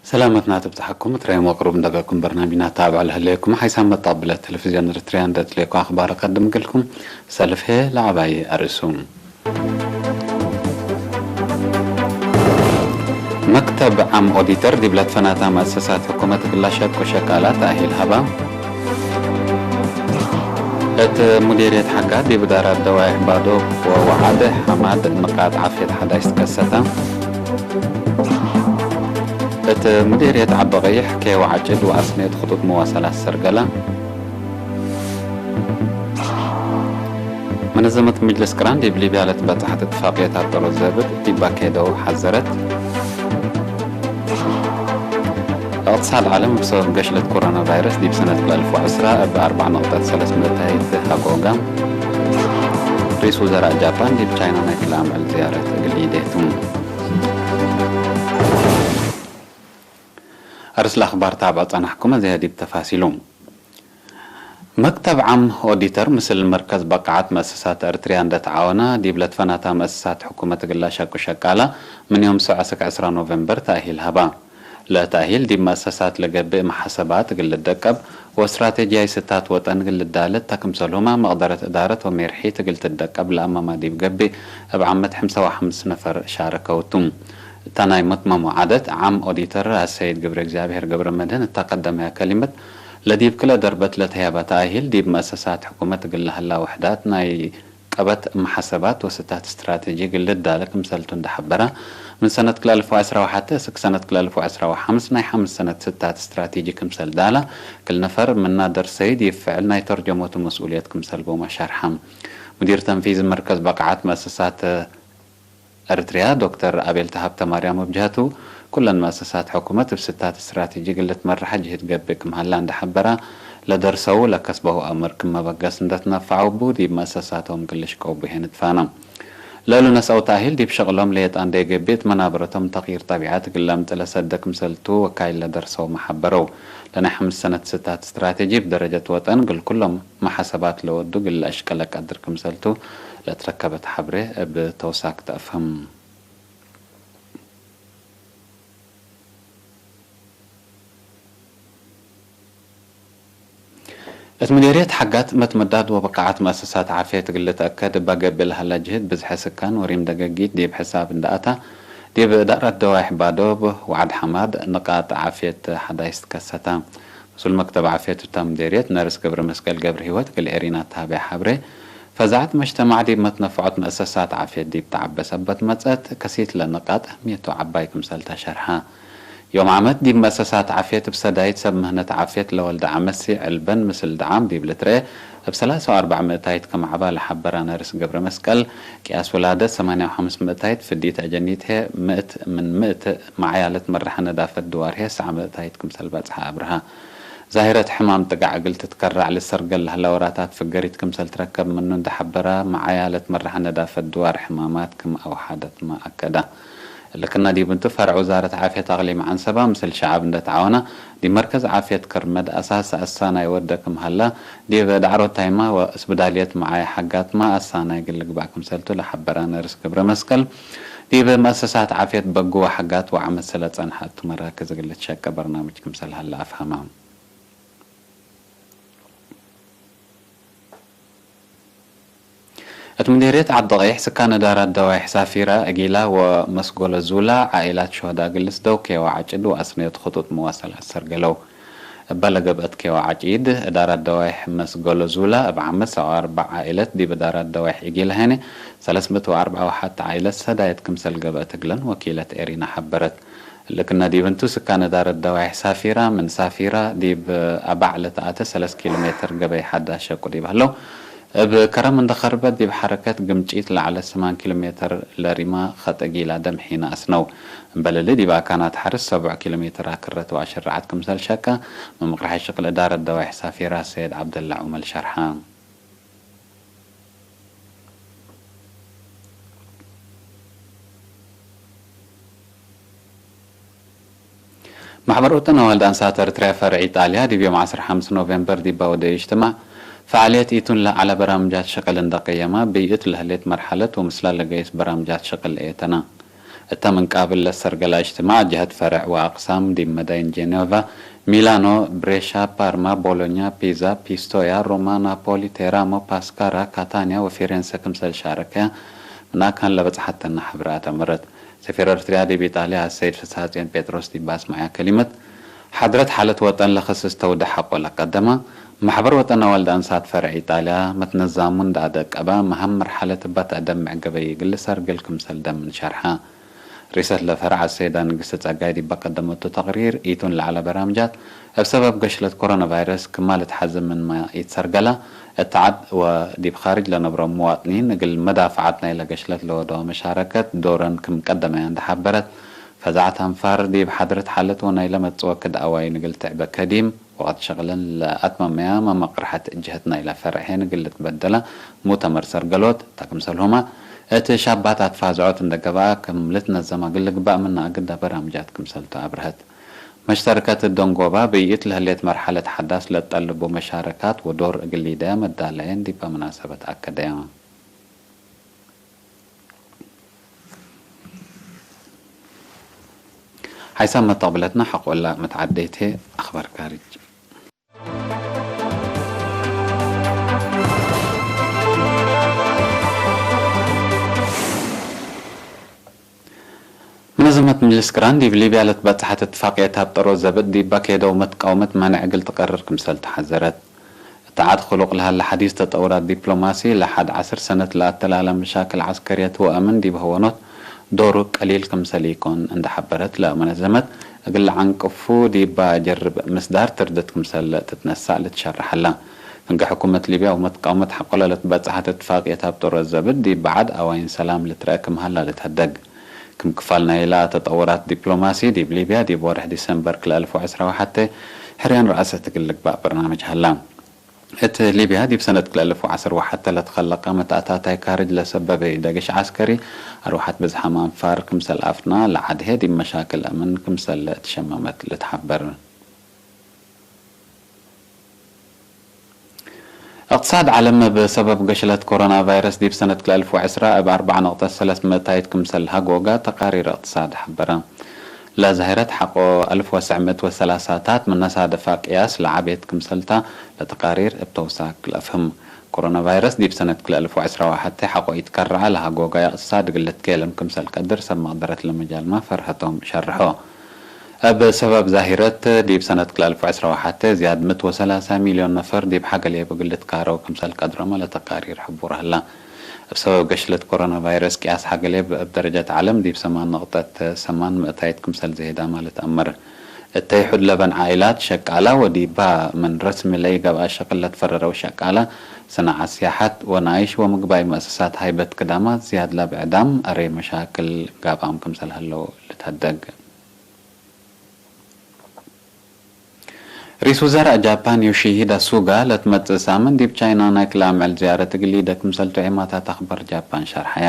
ሰላመትና ትብጽሓኩም፣ ትራይ መቕሩብ እንደገኩም በርናሚና ታብዕ ለህለየኩም ሓይሳብ መጣብለ ቴሌቪዝዮን ኤርትርያ እንደትለየኩ ኣኽባር ቀድም ግልኩም ሰልፍ ሄ ለዓባይ ኣርእሱ። መክተብ ዓም ኦዲተር ዲብለት ፈናታ መእሰሳት ሕኩመት ግላሸት ቁሸቃላ ተኣሂል ሃባ። እት ሙዲርየት ሓጋድ ዲብ ዳራት ደዋይሕ ባዶ ወወዓደ ሓማድ ንቃጥ ዓፍየት ሓዳሽ ትከሰታ። እት ሙዲርየት ዓበቐይሕ ኬ ወዓጭድ ወኣስሜት ኽጡጥ መዋሰላት ሰርገላ። መነዘመት ምጅልስ ቅራን ዲብ ሊብያ ለትበጽሐት እትፋቅየት ኣጠሮ ዘብጥ ዲባ ኬደው ሓዘረት። እቕትሳድ ዓለም ብሰበብ ገሽለት ኮሮና ቫይረስ ዲብ ሰነት ክልተ ኣልፍ ወዕስራ እብ ኣርባዕ ነቕጠት ሰለስ ምእታይት ሃጎጋ። ሪስ ውዘራእ ጃፓን ዲብ ቻይና ናይ ክልኣምዕል ዝያረት እግል ኢዴቱ። ኣርስላ ኣኽባር ታብዕ ጸናሕኩም፣ እዚ ዲብ ተፋሲሉ። መክተብ ዓም ኦዲተር ምስል መርከዝ በቃዓት መእሰሳት ኤርትርያ እንደተዓወና፣ ዲብ ለትፈናታ መእሰሳት ሕኩመት ግላሽ ኣቁ ሸቃላ፣ ምን ዮም ሰዑ እስክ ዕስራ ኖቨምበር ተኣሂል ሃባ። ለተኣሂል ዲብ መእሰሳት ለገብእ መሓሰባት እግል ልደቀብ፣ ወስትራቴጂያይ ስታት ወጠን እግል ልዳለ እታ ክምሰልሁማ መቕደረት እዳረት ወሜርሒት እግል ትደቀብ ለኣማማ ዲብ ገብእ፣ እብ ዓመት ሓምሳ ወሓምስ ነፈር ሻረከውቱ። እታ ናይ መትመሞ ዓደት ዓም ኦዲተር ኣሰይድ ገብረ እግዚኣብሔር ገብረ መድህን እታ ቀዳማያ ከሊመት ለዲብ ክለ ደርበት ለተህያባ ተኣሂል ዲብ መእሰሳት ሕኩመት እግል ለሀላ ውሕዳት ናይ ቀበት መሓሰባት ወስታት ስትራቴጂ እግል ልዳለ ክምሰልቱ እንደሓበራ፣ ምን ሰነት ክልተ ኣልፍ ወዕስራ ወሓደ እስክ ሰነት ክልተ ኣልፍ ወዕስራ ወሓምስ ናይ ሓምስ ሰነት ስታት ስትራቴጂ ክምሰል ዳላ፣ ክል ነፈር ምና ደርሰይ ዲብ ፍዕል ናይ ተርጀሞቱ መስኡልየት ክምሰል ቦማ ሸርሓ። ሙዲር ተንፊዝ መርከዝ በቃዓት መእሰሳት ኤርትርያ ዶክተር ኣቤል ተሃብተማርያም እብ ጀህቱ፣ ኩለን መእሰሳት ሕኩመት እብ ስታት ስትራቴጂ እግል ልትመርሓ ጅህድ ገብእ ክም ሀላ እንደ ሐበራ፣ ለደርሰው ለከስበው አምር ክም መበገስ እንደ ትነፈዐው እቡ ዲብ መእሰሳቶም እግል ልሽቀው ብሄ ንትፋና። ለእሉ ነስአው ተእሂል ዲብ ሸቅሎም ለየጣ እንደ ገብእ እት መናበረቶም ተቅይር ጠቢዓት እግል ለምጽእ ለሰደ ክምሰልቱ ወካይል ለደርሰው መሐበረው። ለናይ ሐምስ ሰነት ስታት ስትራቴጂ እብ ደረጀት ወጠን እግል ኩሎም መሓሰባት ለወዱ እግል ለአሽቀለ ቀድር ክምሰልቱ ለትረከበት ሐብሬ እብ ተውሳክ ተአፍህም። እት ምዴርየት ሐጋት መትመዳድ ወብቃዓት መእሰሳት ዓፍየት እግል ልትአከድ እባ ገብእ ለሀላ ጅህድ ብዝሐ ስካን ወሪም ደገጊት ዲብ ሕሳብ እንደ አታ፣ ዲብ እዳረት ደዋይሕ ባዶብ ወዓድ ሐማድ ንቃጥ ዓፍየት ሐዳይስ ትከሰታ። መስኡል መክተብ ዓፍየት እታ ምዴርየት ነርስ ገብረመስቀል ገብረሂወት እግል ኤሪና እተሃበየ ሐብሬ፣ ፈዛዐት መጅተማዕ ዲብ መትነፈዖት መእሰሳት ዓፍየት ዲብ ተዓበ ሰበት መጸት፣ ከሲት ለንቃጥ ሜቶ ዐባይ ክምሰልታ ሸርሓ። ዮም ዓመት ዲብ መእሰሳት ዓፍየት እብ ሰዳይት ሰብ ምህነት ዓፍየት ለወልደ ዓመሲ ዕልበን ምስል ደዓም ዲብ ልትርኤ፣ እብ ሰላሳ ወአርባዕ ምእታይት ከመዓባ ለሐበራ ነርስ ገብረመስቀል፣ ቅያስ ውላደት ሰማንያ ወሐምስ ምእታይት ፍዲት አጀኒት ሄ፣ ምእት ምን ምእት መዓያ ለትመርሐ ነዳፈት ድዋር ሄ፣ ሰዓ ምእታይት ክምሰል በጽሐ አብርሃ። ዛሂረት ሕማም ጥጋዕ እግል ትትከራዕ ልሰርገል ለህላ ወራታት ፍገሪት ክምሰል ትረከብ ምኑ እንደ ሐበራ፣ መዓያ ለትመርሐ ነዳፈት ድዋር ሕማማት ክም አውሓደትማ አከዳ። እሊ ክና ዲብ እንቱ ፈርዕ ውዛረት ዓፍየት አቅሊም ዐንሰባ ምስል ሸዓብ እንደ ተዓወና፣ ዲብ መርከዝ ዓፍየት ከርመድ አሳስ አሳናይ ወደ ክም ሀላ፣ ዲብ ዳዕሮታይማ ወእስብዳልየት መዓያ ሐጋትማ አሳናይ እግል ልግባእ ክምሰልቱ ለሐበራ ነርስ ገብረመስቀል፣ ዲብ መእሰሳት ዓፍየት በጉ ወሐጋት ወዐመት ሰለ ጸንሐ እቱ መራክዝ እግል ልትሸቀ በርናምጅ ክምሰል ሀላ አፍሀማ። እት ምዴርየት ዓዲ ቀይሕ ስካነ ዳራት ደዋይሕ ሳፊራ፣ እጊላ ወመስጎለ ዙላ ዓኢላት ሸሆዳ እግል ልስደው ኬዋ ዓጭድ ወአስነዮት ኽጡጥ መዋሰላት ሰርገለው። እበ ለገብአት ኬዋ ዓጭድ፣ እዳራት ደዋይሕ መስጎለ ዙላ እብ ዓመት ሰብዓ ወአርባዕ ዓኢለት ዲብ እዳራት ደዋይሕ እጊላ ሄነ ሰለስ ምእት ወአርብዓ ወሐት ዓኢለት ሰዳየት ክምሰል ገብአት እግለን ወኪለት ኤሪና ሐበረት። እሊ ክና ዲብ እንቱ ስካነ ዳረት ደዋይሕ ሳፊራ ምን ሳፊራ ዲብ አባዕ ለተአተ ሰለስ ኪሎ ሜትር ገበይ ሐዳስ ሸቁ ዲብ ህለው፣ እብ ከረም እንደ ኸርበት ዲብ ሐረከት ግምጪት ለዐለ ስማን ኪሎ ሜትር ለሪማ ኸጥ እጊላ ደምሒና አስነው። እምበል እሊ ዲብ አካናት ሐርስ ሰቡዕ ኪሎ ሜትር አክረት ወአሸረዓት ክምሰል ሸቀ፣ መምቅርሐ ሽቅል እዳረት ደዋይሕ ሳፊራ ሰይድ ዐብደላ ዑመል ሸርሐ። ማሕበር ወጠን ኣዋልድ ኣንሳት ኤርትርያ ፈርዕ ኢጣልያ ዲብ ዮም ዐስር ሐምስ ኖቬምበር ዲብ ኣወደ እጅትማዕ ፈዓልየት ኢቱን ለዐለ በራምጃት ሸቅል እንደ ቀየማ ብይእት ለህሌት መርሐለት ወምስላ ለገይስ በራምጃት ሸቅል ኤተና። እታ ምንቃብል ለሰርገላ እጅትማዕ ጀህት ፈረዕ ወአቅሳም ዲብ መዳይን ጄኔቫ፣ ሚላኖ፣ ብሬሻ፣ ፓርማ፣ ቦሎኛ፣ ፒዛ፣ ፒስቶያ፣ ሮማ፣ ናፖሊ፣ ቴራሞ፣ ፓስካራ፣ ካታንያ ወፊሬንሰ ክምሰል ሻረከያ ምናካን ለበጽሓተና ሕብርኣት ኣመረት። ሰፊር ኤርትርያ ዲብ ኢጣልያ ኣሰይድ ፍስሃጽዮን ጴጥሮስ ዲብ ኣስማዕያ ከሊመት፣ ሓድረት ሓለት ወጠን ለኸስስ ተውደ ሓቆ ለቀደማ፣ ማሕበር ወጠን ኣዋልድ ኣንሳት ፈርዕ ኢጣልያ መትነዛሙ እንዳ ኣደቀባ፣ መሃም መርሓለት እባ ተዕደም ምዕገበ ይግል ሰርግል ክምሰል ደምን ሸርሓ። ሪሰት ለፈርዓ ሰይዳ ንግስቲ ጸጋይ ዲባ ቀደመቱ ተቕሪር፣ ኢቱን ለዓለ በራምጃት፣ እብ ሰበብ ገሽለት ኮሮና ቫይረስ ክማል እትሓዝም ምንማ ኢትሰርገላ፣ እት ዓድ ወዲብ ኻርጅ ለነብሮ ምዋጥኒን እግል መዳፍዓት ናይለ ገሽለት ለወደዋ መሻረከት ዶረን ክም ቀደመያ እንደሓበረት፣ ፈዛዕት ኣንፋር ዲብ ሓድረት ሓለት ወናይለ መጽወ ክድ ኣዋይ ንግል ትዕበ ከዲም፣ ወቐት ሸቕልን ለኣትመመያ መመቕርሐት ጅህት ናይለ ፈርዕ ሄን እግል ልትበደላ ሙእተመር ሰርገሎት፣ እታ ክምሰልሁማ፣ እቲ ሻባት ኣትፋዝዖት እንደገበኣ ክም ልትነዘማ እግል ልግባእ ምና እግዳ በራምጃት ክምሰልቱ ኣብርሀት። መሽተርከት ደንጎባ ብይኢት ለህሌት መርሐለት ሐዳስ ለትጠልቡ መሻረካት ወዶር እግል ሊደያ መዳለየን ዲባ መናሰበት ኣከደያ። ሓይሳብ መተቕብለትና ሐቆላ መትዓደይቴ ኣኽባር ካርጅ። መነዘመት ምጅልስ ቅራን ዲብ ሊብያ ለትበጽሐት እትፋቅየት ኣብ ጠሮ ዘብጥ ዲባ ኬደው መትቃውመት ማንዕ እግል ትቀርር ክምሰል ተሓዘረት። እታ ዓድ ክሉቅ ለሃለ ሓዲስ ተጠውራት ዲፕሎማሲ ለሓድ ዓስር ሰነት ለኣተላላ መሻክል ዓስከርየት ወአምን ዲብ ሀወኖት ዶሩ ቀሊል ክምሰል ኢኮን እንደሓበረት ለመነዘመት እግል ለዓንቅፉ ዲባ ጀርብ ምስዳር ትርድት ክምሰል ትትነሳእ ልትሸርሐላ። ፍንገ ሕኩመት ሊብያ ወመትቃውመት ሐቆለ ለትበጽሐት እትፋቅየት ኣብ ጠሮ ዘብጥ ዲብ በዓድ ኣዋይን ሰላም ልትረአ ክምሃላ ልትሀደግ። ክም ክፋል ናይላ ተጠወራት ዲፕሎማሲ፣ ዲብ ሊብያ ዲብ ወርሕ ዲሰምበር ክልተ አልፍ ወዕስራ ወሓተ ሕርያን ረኣሰ ትግል ልግባእ በርናምጅ ሀላ። እት ሊብያ ዲብ ሰነት ክልተ አልፍ ወዓሰርተ ወሓተ ለትኸለቀ መትኣታታይ ካርጅ ለሰበበ ደገሽ ዓስከሪ፣ አርዋሓት ብዝሓም አንፋር ክምሰል አፍና ለዓድሄ ዲብ መሻክል አምን ክምሰል ትሸመመት ልትሓበር። እቅትሳድ ዓለም እብ ሰበብ ገሽለት ኮሮና ቫይረስ ዲብ ሰነት ክልተ አልፍ ወዕስራ እብ አርብዓ ነጥቢ ሰለስት ምእታይት ክምሰል ሃጎጋ ተቃሪር እቅትሳድ ሐበረ። ለዛሂረት ሐቆ አልፍ ወትስዕ ምእት ወሰላሳታት ምነሳደፋ ቅያስ ለዓቤት ክምሰልታ ለተቃሪር እብ ተውሳክ ለአፍህም። ኮሮና ቫይረስ ዲብ ሰነት ክልተ አልፍ ወዕስራ ወሓተ ሐቆ ኢትከረዐ ለሃጎጋ እቅትሳድ እግል ልትኬለም ክምሰል ቀድር ሰብ መቅደረት ለመጃልማ ፈርሀቶም ሸርሖ። እብ ሰበብ ዛሂረት፣ ዲብ ሰነት ክልተ አልፍ ወዕስራ ወሓተ ዝያድ ምእት ወሰላሳ ሚልዮን ነፈር ዲብ ሐገሌብ እግል ልትካረው ክምሰል ቀድሮመ ለተቃሪር ሕቡር ሀላ። እብ ሰበብ ገሽለት ኮሮና ቫይረስ ቅያስ ሐገሌብ እብ ደረጀት ዓለም ዲብ ሰማን ነቅጠት ሰማን ምእታይት ክምሰል ዝሄዳ ማለት አመር። እተይ ሑድ ለበን ዓኢላት ሸቃላ ወዲባ ምን ረስሚ ለኢገብአ ሸቅል ለትፈረረው ሸቃላ፣ ሰናዓት ሲያሐት ወናይሽ ወምግባይ መእሰሳት ሃይበት ክዳማት ዝያድ ለብዕዳም አሬ መሻክል ጋብኣም ክምሰል ሀለው ልትሀደግ። ሪስ ውዘራእ ጃፓን ዮሺሂዳ ሱጋ ለትመጽእ ሳምን ዲብ ቻይና ናይ ክልኣምዕል ዝያረት እግል ሊደ ክምሰልቱ ዔማታት አኽባር ጃፓን ሸርሐያ።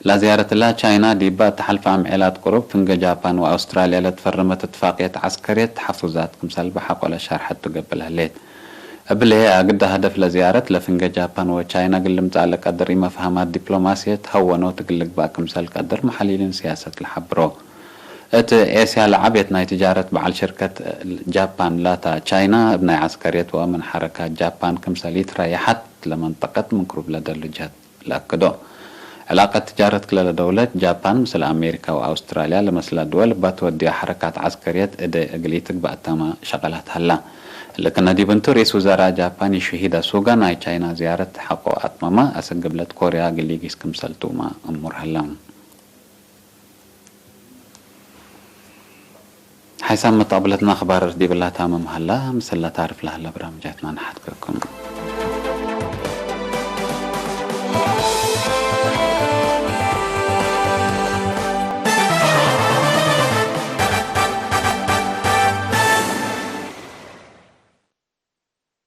ላዝያረትላ ቻይና ዲባ እተሐልፈ አምዔላት ቅሩብ ፍንገ ጃፓን ወአውስትራልያ ለትፈረመት እትፋቅየት ዐስከርየት ተሐፉዛት ክምሰል በሐቆለ ሸርሐቱ ገብእ ለህሌት። እብለ አግዳ ሀደፍ ለዝያረት ለፍንገ ጃፓን ወቻይና እግል ልምጻእ ለቀድር ኢመፍሀማት ዲፕሎማስየት ሀወኖት እግል ልግባእ ክምሰል ቀድር መሐሊሊን ስያሰት ለሐብሮ። እት ኤስያ ለዓቤት ናይ ትጃረት በዓል ሽርከት ጃፓን ላታ ቻይና፣ እብ ናይ ዐስከርየት ወአምን ሐረካት ጃፓን ክምሰል ኢትረየሐት ለመንጠቀት ምን ቅሩብ ለደሉ ጀህት ለአክዶ። ዕላቀት ትጃረት ክለለ ደውለት ጃፓን ምስል አሜሪካ ወአውስትራልያ ለመስላ ድወል እባ ትወድያ ሐረካት ዐስከርየት እደ እግል ኢትግባእ ተመ ሸቀላት ሀላ። እሊ ክነ ዲብ እንቱ ርኢስ ውዘራእ ጃፓን ዮሺሂዳ ሱጋ ናይ ቻይና ዝያረት ሐቆ አትመማ፣ አሰግብለት ኮርያ እግል ሊጊስ ክምሰል ቱማ እሙር ሀላ። ሓይሳብ መተቕብለትና ኣኽባር ዲብላ ታምም ሃላ፣ ምስላ ታርፍ ለሃላ ብራምጃትና ንሓትከኩም።